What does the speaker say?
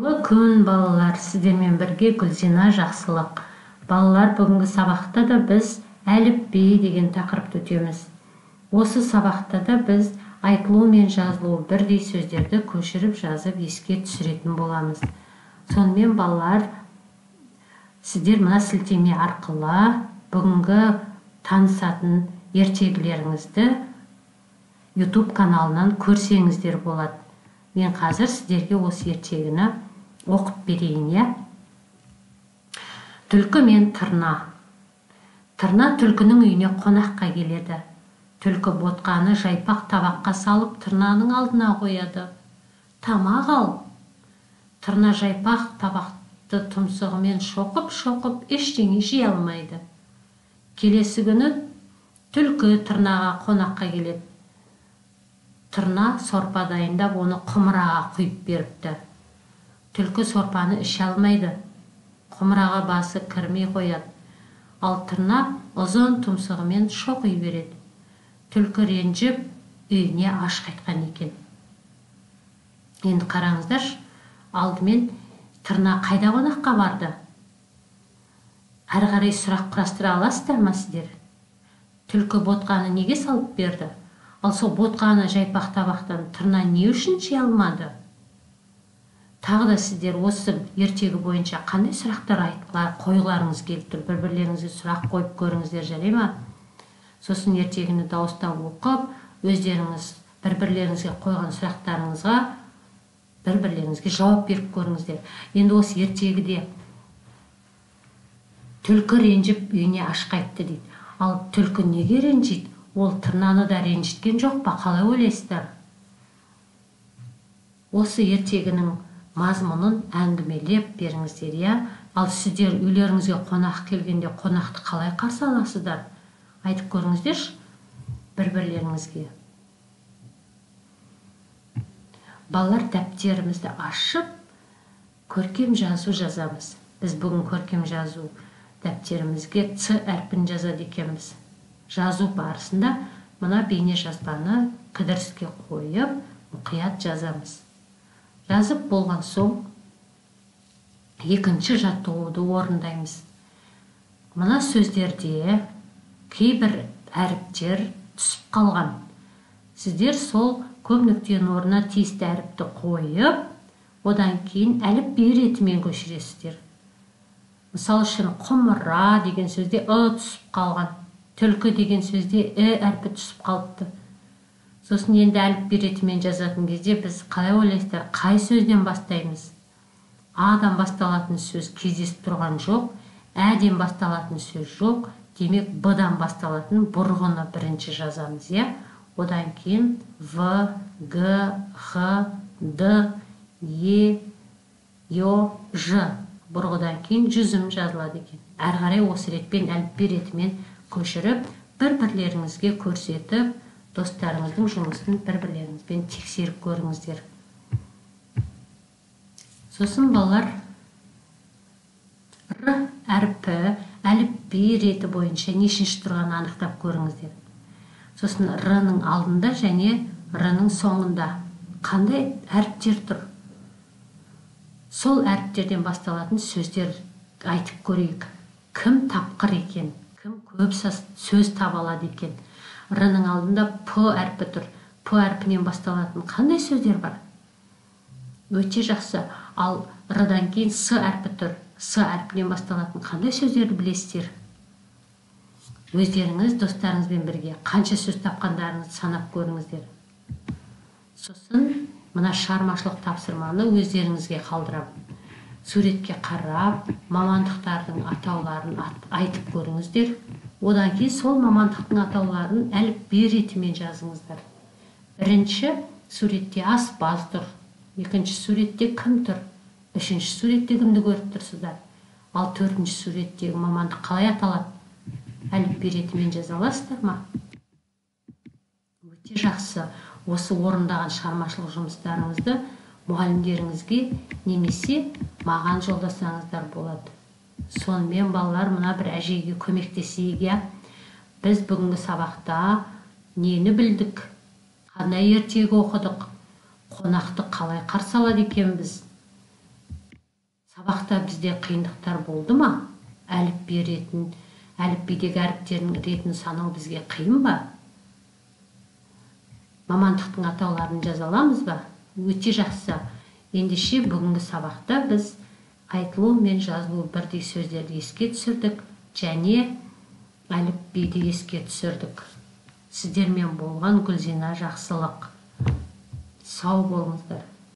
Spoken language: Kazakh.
Қайырлы күн, балалар! Сіздермен бірге Гүлзина Жақсылық. Балалар, бүгінгі сабақта да біз әліпби деген тақырыпты өтеміз. Осы сабақта да біз айтылу мен жазылуы бірдей сөздерді көшіріп жазып еске түсіретін боламыз. Сонымен, балалар, сіздер мына сілтеме арқылы бүгінгі танысатын ертегілеріңізді YouTube каналынан көрсеңіздер болады. Мен қазір сіздерге осы ертегіні оқып берейін, иә? Түлкі мен тырна. Тырна түлкінің үйіне қонаққа келеді. Түлкі ботқаны жайпақ табаққа салып тырнаның алдына қояды. Тамақ ал. Тырна жайпақ табақты тұмсығымен шоқып-шоқып ештеңе жей алмайды. Келесі күні түлкі тырнаға қонаққа келеді. Тырна сорпа дайындап, оны құмыраға құйып беріпті. Түлкі сорпаны іше алмайды. Құмыраға басы кірмей қояды. Ал тырна ұзын тұмсығымен шоқи береді. Түлкі ренжіп, үйіне аш қайтқан екен. Енді қараңыздаршы, алдымен тырна қайда қонаққа барды? Әрі қарай сұрақ құрастыра аласыздар ма сіздер? Түлкі ботқаны неге салып берді? Ал сол ботқаны жайпақ табақтан тырна не үшін жей алмады? Тағы да сіздер осы ертегі бойынша қандай сұрақтар қойғыларыңыз келіп тұр? Бір-бірлеріңізге сұрақ қойып көріңіздер, жарай ма? Сосын ертегіні дауыстап оқып, өздеріңіз бір-бірлеріңізге қойған сұрақтарыңызға бір-бірлеріңізге жауап беріп көріңіздер. Енді осы ертегіде түлкі ренжіп үйіне аш қайтты дейді. Ал түлкі неге ренжиді? Ол тырнаны да ренжіткен жоқ па? Қалай ойлайсыздар? Осы ертегінің мазмұнын әңгімелеп беріңіздер, иә? Ал сіздер үйлеріңізге қонақ келгенде қонақты қалай қарсы аласыздар? Айтып көріңіздерші бір-бірлеріңізге. Балалар, дәптерімізді ашып, көркем жазу жазамыз. Біз бүгін көркем жазу дәптерімізге Ц әрпін жазады екенбіз. Жазу барысында мына бейне жазбаны кідіріске қойып, мұқият жазамыз. Жазып болған соң екінші жаттығуды орындаймыз. Мына сөздерде кейбір әріптер түсіп қалған. Сіздер сол көп нүктенің орнына тиісті әріпті қойып, одан кейін әліпби ретімен көшіресіздер. Мысал үшін, құмыра деген сөзде ы түсіп қалған. Түлкі деген сөзде і әрпі түсіп қалыпты. Сосын енді әліпби ретімен жазатын кезде біз қалай ойлайсыздар, қай сөзден бастаймыз? А-дан басталатын сөз кездесіп тұрған жоқ, ә-ден басталатын сөз жоқ, демек Б-дан басталатын бұрғыны бірінші жазамыз, иә? Одан кейін В, Г, Х, Д, Е, Ё, Ж. Бұрғыдан кейін жүзім жазылады екен. Әрі қарай осы ретпен әліпби ретімен көшіріп, бір-бірлеріңізге көрсетіп, достарыңыздың жұмысын бір-бірлеріңізбен тексеріп көріңіздер. Сосын балалар, Р әрпі әліпби реті бойынша нешінші тұрғанын анықтап көріңіздер. Сосын Р-ның алдында және Р-ның соңында қандай әріптер тұр? Сол әріптерден басталатын сөздер айтып көрейік. Кім тапқыр екен? Кім көп сөз таба алады екен? Р-ның алдында П әрпі тұр. П әрпінен басталатын қандай сөздер бар? Өте жақсы. Ал Р-дан кейін С әрпі тұр. С әрпінен басталатын қандай сөздерді білесіздер? Өздеріңіз достарыңызбен бірге қанша сөз тапқандарыңызды санап көріңіздер. Сосын мына шығармашылық тапсырманы өздеріңізге қалдырамын. Суретке қарап, мамандықтардың атауларын айтып көріңіздер. Одан кейін сол мамандықтың атауларын әліпби ретімен жазыңыздар. Бірінші суретте аспаз тұр, екінші суретте кім тұр, үшінші суретте кімді көріп тұрсыздар? Ал төртінші суреттегі мамандық қалай аталады? Әліпби ретімен жаза аласыздар ма? Өте жақсы. Осы орындаған шығармашылық жұмыстарыңызды мұғалімдеріңізге немесе маған жолдасаңыздар болады. Сонымен, балалар, мына бір әжеге көмектесейік, иә? Біз бүгінгі сабақта нені білдік? Қандай ертегі оқыдық? Қонақты қалай қарсы алады екенбіз? Сабақта бізде қиындықтар болды ма? Әліпби ретін, әліпбидегі әріптердің ретін санау бізге қиын ба? Мамандықтың атауларын жаза аламыз ба? Өте жақсы. Ендеше, бүгінгі сабақта біз айтылу мен жазылу бірдей сөздерді еске түсірдік және әліпбиді еске түсірдік. Сіздермен болған Гүлзина Жақсылық. Сау болыңыздар.